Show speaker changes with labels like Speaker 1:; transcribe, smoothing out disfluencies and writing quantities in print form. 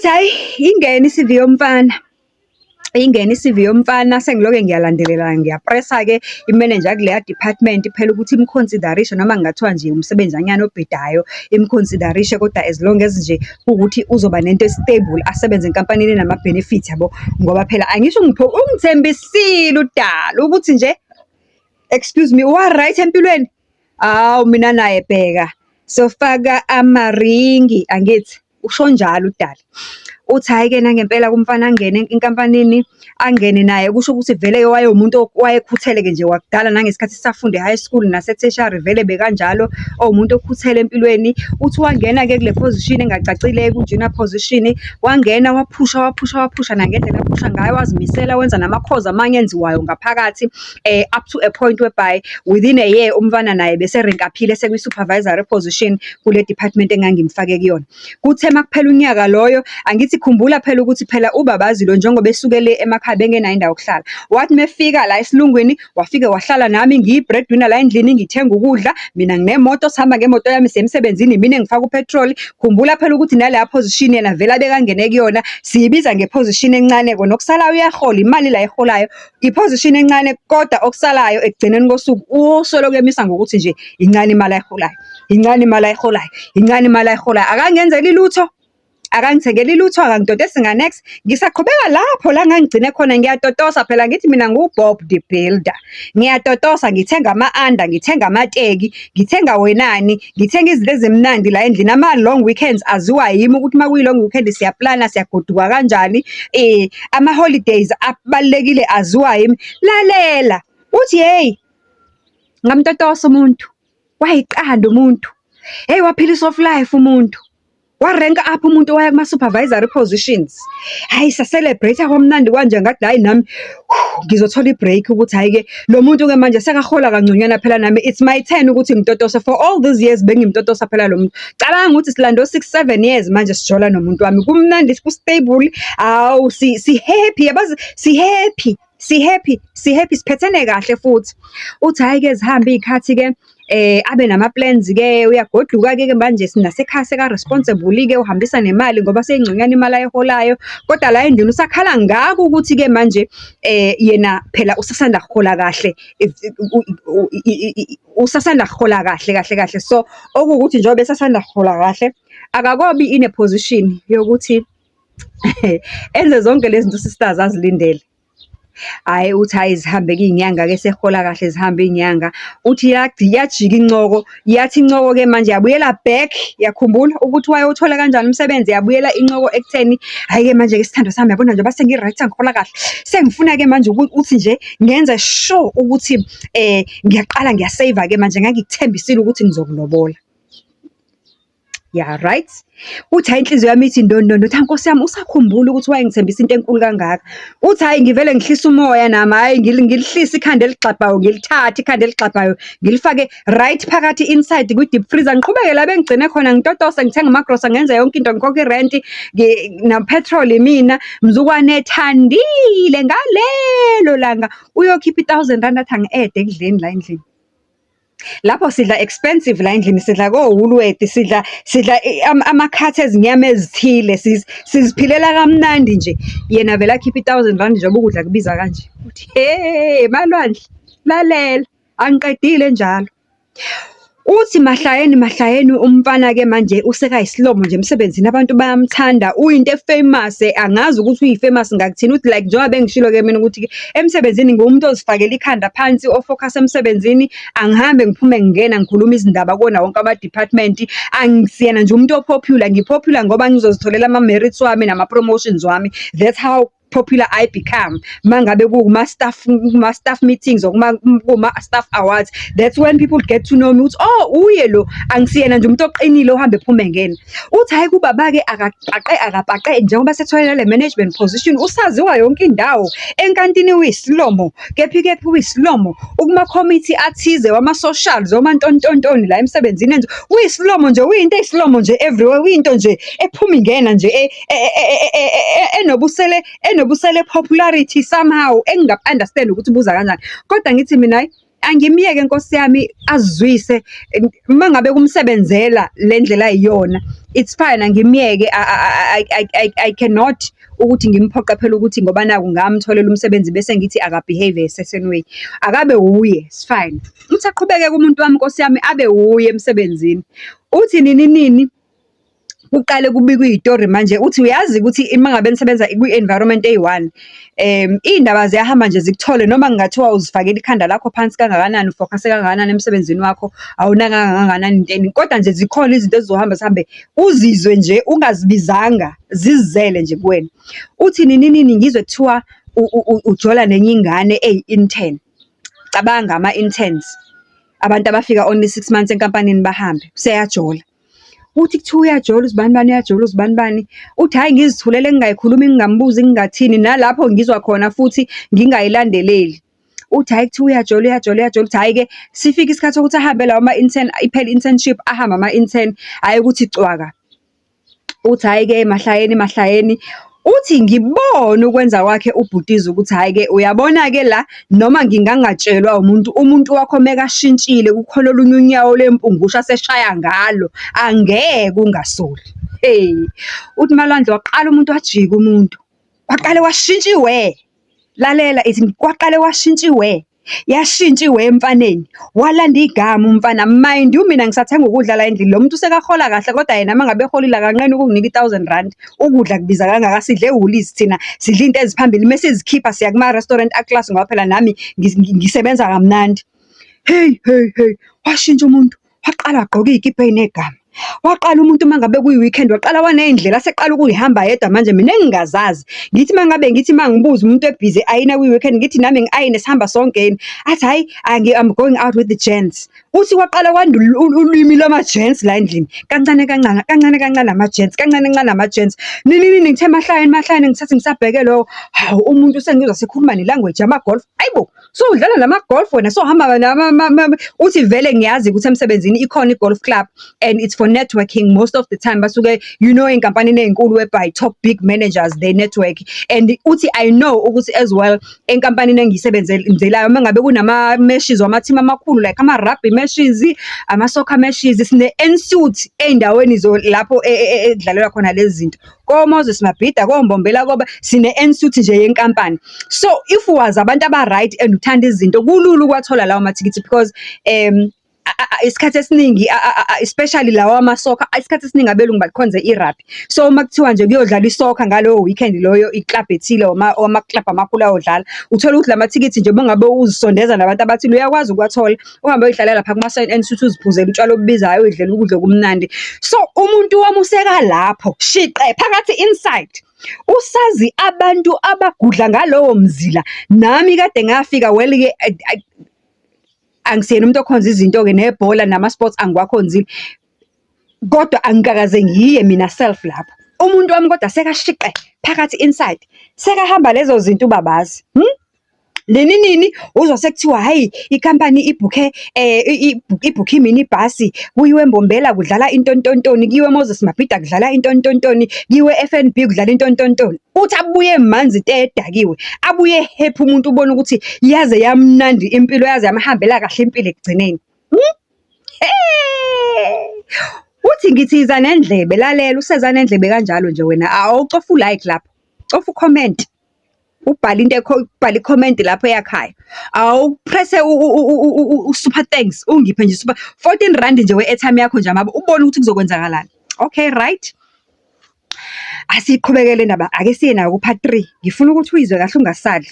Speaker 1: Uthi hhayi, ingene i-CV yomfana. Ingene i-CV yomfana sengiloke ngiyalandelela ngiyapresa-ke imenenja kuleya department phela ukuthi imukhonsidarishe noma kungathiwa nje umsebenzanyana obhedayo, imukhonsidarishe kodwa as long as nje kuwukuthi uzoba nento e-stable, asebenze enkampanini enama-benefits yabo. Ngoba phela angisho ungithembisile udali ukuthi nje, excuse me, wa-right empilweni? Hawu mina naye bheka, sofaka amaringi, angithi? Usho njalo udali. Uthi hhayi-ke nangempela kumfana angene enkampanini, angene naye kusho ukuthi vele wayewumuntu owayekhuthele-ke nje wakudala nangesikhathi esafunda e-high school nase-tertiary vele bekanjalo, owumuntu okhuthele empilweni. Uthi wangena-ke kule position engacacile ku-junior position, wangena waphusha, waphusha, waphusha nangendlela aphusha ngayo, wazimisela wenza nama-course amanye enziwayo ngaphakathi up to a point whereby within a year umfana naye bese rank-aphile esekwi-supervisory position kule department engangimfake kuyona. Kuthe uma kuphela unyaka loyo, angithi khumbula phela ukuthi phela ubabazi lo njengoba esuke le emakhaya bengenayo indawo yokuhlala. Wathi uma efika la esilungwini, wafike wahlala nami ngiyi-breadwinner la endlini, ngithenga ukudla, mina nginemoto, sihamba ngemoto yami siya emsebenzini, imina engifaka uphethroli. Khumbula phela ukuthi naleya position yena vele abekangene kuyona, siyibiza nge-position encane kona okusalayo uyahola, imali la ayiholayo. I-position encane kodwa okusalayo ekugcineni kosuku usoloko emisa ngokuthi nje incane imali ayiholayo, incane imali ayiholayo, incane imali ayiholayo. Akangenzeli lutho, akangithengeli lutho, akangitotesi nga-niks. Ngisaqhubeka lapho la ngangigcine khona ngiyatotosa phela ngithi mina ngiwu-Bob the Builder. Ngiyatotosa ngithenga ama-under, ngithenga amateki, ngithenga wenani, ngithenga izinto ezimnandi la endlini. Ama-long weekends aziwa yimi ukuthi uma kuyi-long weekend siyaplana, siyagoduka kanjani. Ama-holidays abalulekile aziwa yimi. Lalela, uthi hheyi, ngamtotosa umuntu, wayiqanda umuntu. Hheyi waphila i-soft life umuntu. Wa-rank up umuntu waya kuma-supervisory positions. Hhayi sa-celebrate-a kwamnandi kwanje ngathi hhayi nami ngizothola i-break ukuthi hhayi-ke lo muntu-ke manje sekahola kangconywana phela nami it's my turn ukuthi ngitotose. For all these years bengimtotosa phela lo muntu. Cabanga ukuthi silande o-six, seven years manje sijola nomuntu wami. Kumnandi ku-stable, hawu si-happy yabazi, si-happy, si-happy, si-happy, siphethene kahle futhi. Uthi hhayi-ke zihambe iy'khathi-ke abe nama-plans-ke, uyagoduka-ke manje nasekhaya seka-responsible-ke, uhambisa nemali ngoba seyingconywana imali ayiholayo. Kodwa la endlini usakhala ngako ukuthi-ke manje yena phela usasanda kuhola kahle, usasanda kuhola kahle kahle kahle. So, okuwukuthi njengoba esasanda kuhola kahle, akakobi in a position yokuthi enze zonke lezi zinto u-sisters azilindele. Hhayi uthi hhayi zihambe-ke iy'nyanga-ke esehola kahle zihambe iy'nyanga. Uthi yajika incoko, yathi incoko-ke manje yabuyela back, yakhumbula ukuthi wayewuthole kanjani umsebenzi, yabuyela incoko ekutheni, hhayi-ke manje-ke sithandwa sami yabona njengoba sengi-right sengihola kahle, sengifuna-ke manje ukuthi nje ngenze sure ukuthi ngiyaqala ngiya-save-a-ke manje ngangikuthembisile ukuthi ngizokulobola. Ya right. Uthi hhayi inhliziyo yami ithi ndondondo, uthi hawu Nkosi yami usakhumbula ukuthi wayengithembisa into enkulu kangaka. Uthi hhayi ngivele ngihlise umoya nami, hhayi ngilihlise ikhanda eligxabhayo, ngilithathe ikhanda eligxabhayo, ngilifake right phakathi inside kwi-deep freezer. Ngiqhubeke la bengigcine khona ngitotose, ngithenga amagrosa, ngenze yonke into, ngikhokhe irenti, no-petrol imina. Mzukwane ethandile ngalelo langa uyokhipha i-thousand rand athi angi-add-e ekudleni la endlini. Lapho sidla expensive la endlini, sidla ko-Woolworth, sidla amakhathi ezinyama ezithile, siziphilela kamnandi nje. Yena vele akhiphe i-thousand rand njengoba ukudla kubiza kanje. Uthi he malwandle, lalela, angiqedile njalo. Uthi mahlayeni mahlayeni umfana-ke manje usekayisilomo nje emsebenzini, abantu bayamthanda, uyinto e-famous, angazi ukuthi uyi-famous ngakuthini. Uthi like njengoba bengishilo-ke mina ukuthi-ke emsebenzini ngiwumuntu ozifakela ikhanda phansi, o-focus emsebenzini, angihambe ngiphume ngingena ngikhuluma izindaba kuwona wonke ama-department. Angisiyena nje umuntu o-popular, ngi-popular ngoba ngizozitholela ama-merits wami nama-promotions wami. That's how popular I become. Uma ngabe kuma-staff, kuma-staff meetings or kuma-staff awards, that's when people get to know me ukuthi, oh uye lo, angisiyena nje umuntu oqinile ohamba ephuma engena. Uthi hhayi kubaba-ke akapaqe akapaqe njengoba esethole nale management position, usaziwa yonke indawo. Enkantini uyisilomo, kephi kephi uyisilomo, ukuma-committee athize wama-socials, omantontontoni la emsebenzini enze, uyisilomo nje, uyinto eyisilomo nje everywhere, uyinto nje ephuma ingena nje enobusele popularity somehow engingaku-understand ukuthi ubuza kanjani. Kodwa ngithi mina hhayi, Angimyeke Nkosi yami azizwise, uma ngabe kumsebenzela le ndlela ayiyona, it's fine angimyeke. I cannot ukuthi ngimphoqe phela ukuthi ngoba naku ngamtholela umsebenzi bese ngithi aka-behave a certain way. Akabe wuye, it's fine. Uthi aqhubeke-ke umuntu wami Nkosi yami abe wuye emsebenzini. Uthi nini nini, kuqale kubikwe iy'tori manje, uthi uyazi ukuthi uma ngabe nisebenza kwi-environment eyi-one, iy'ndaba ziyahamba nje zikuthole noma kungathiwa uzifakele ikhanda lakho phansi kangakanani, u-focus-e kangakanani emsebenzini wakho, awunakanga kangakanani entweni, kodwa nje zikhona izinto ezizohamba zihambe uzizwe nje ungazibizanga, zizizele nje kuwena. Uthi nini nini ngizwe kuthiwa ujola nenye ingane eyi-intern. Cabanga ama-interns, abantu abafika only 6 months enkampanini bahambe, useyajola. Uthi kuthiwa uyajola uzibanibani uyajola uzibanibani. Uthi hhayi ngizithulele ngingayikhulumi, ngingambuzi, ngingathini, nalapho ngizwa khona futhi ngingayilandeleli. Uthi hhayi kuthiwa uyajola, uyajola, uyajola. Uthi hhayi-ke sifike isikhathi sokuthi ahambe lawo ma-intern, iphele i-internship, ahambe ama-intern, hhayi ukuthi cwaka. Uthi hhayi-ke mahlayeni mahlayeni, uthi ngibone ukwenza kwakhe ubhutiza ukuthi hhayi-ke uyabona-ke la, noma ngingangatshelwa umuntu, umuntu wakho mekashintshile kukhona olunye unyawo lwempungushe aseshaya ngalo, angeke ungasoli. Hey, uthi Malwandle waqala umuntu wajika umuntu, kwaqale kwashintsha iwe. Lalela ithi kwaqale kwashintsha iwe. Yashintsha iwe emfaneni, walanda igama umfana. Mind you, mina ngisathenga ukudla la endlini, lo muntu usekahola kahle kodwa yena uma ngabe eholile akanqeni ukunginika i-1,000 rand. Ukudla kubiza kangaka, sidle e-Woolies thina, sidla iy'nto eziphambili. Mesizikhipha siya kuma-restaurant a-class ngoba phela nami ngisebenza kamnandi. Hey, hey, hey, washintsha umuntu, waqala wagqoka iy'kibha ey'negama. Waqala umuntu uma ngabe kuyi-weekend, waqala waney'ndlela aseqala ukuy'hamba yedwa manje mina engingazazi. Ngithi uma ngabe ngithi uma ngibuza umuntu e-busy e-ayina kwi-weekend, ngithi nami ngi-ayine sihamba sonke yini? Athi hhayi, I'm going out with the gents. Uthi kwaqala kwanda ulwimi lwama-gents la endlini. Kancane kancane, kancane kancane ama-gents, kancane kancane ama-gents. Nini nini ngithe mahlayeni mahlayeni ngisathi ngisabheke lokho, hawu umuntu sengizwa sekhuluma ne-language yama-golf. Ayibo, sowudlala nama-golf wena, sowuhamba uthi vele ngiyazi ukuthi emsebenzini ikhona i-golf club and it's for networking most of the time basuke, ey'nkampanini ey'nkulu whereby top big managers, they network. And uthi I know ukuthi as well enkampanini engiyisebenzelayo uma ngabe kunama-matches wama-team amakhulu like ama-rugby matches, ama-soccer matches, sine-ensuite ey'ndaweni lapho ekudlalelwa khona lezi zinto. Ko-Moses Mabhida, koMbombela, koba sine-ensuite nje yenkampani. So if wazi abantu aba-right and uthanda izinto, kulula ukuwathola lawo mathikithi because isikhathi esiningi, especially lawa ama-soccer, isikhathi esiningi abelungu bakhonze i-rugby. So uma kuthiwa nje kuyodlalwa i-soccer ngalowo weekend loyo, i-club ethile or ama-club amakhulu ayodlala, uthola ukuthi la mathikithi nje uma ngabe uzisondeza nabantu abathile uyakwazi ukuwathola. Uhambe uyodlalela lapha kuma-ensuite uziphuzele utshwala obubizayo, uy'dlela ukudla okumnandi. So umuntu wami useka lapho, shiqe phakathi inside. Usazi abantu abagudla ngalowo mzila. Nami kade ngafika, well-ke angisiyena umuntu okhonza izinto-ke nebhola nama-sports angiwakhonzile. Kodwa angikakaze ngiye mina self lapho. Umuntu wami kodwa sekashiqe phakathi inside, sekahamba lezo zinto ubabazi. Nini nini uzwa sekuthiwa hhayi ikhampani ibhukhe ibhukhe i-minibus, kuyiwe eMbombela kudlala intontontoni, kuyiwe eMoses Mabhida kudlala intontontoni, kuyiwe e-F_N_B kudlala intontontoni. Uthi abuye emanzi te edakiwe, abuye happy umuntu ubone ukuthi yaze yamnandi impilo, yaze yamhambela kahle impilo ekugcineni. Uthi ngithi yiza nendlebe, lalela useza nendlebe kanjalo nje wena, awucofe u-like lapho, cofa u-comment. Ubhale into ubhale i-comment lapho eyakhayo. Awuphrese u-super thanks, ungiphe nje super, R14 nje we-airtime yakho nje amabe, ubone ukuthi kuzokwenzakalani. Okay, right. Asiyiqhubekele indaba, ake siye nayo ku-part three. Ngifuna ukuthi uyizwe kahle ungasali.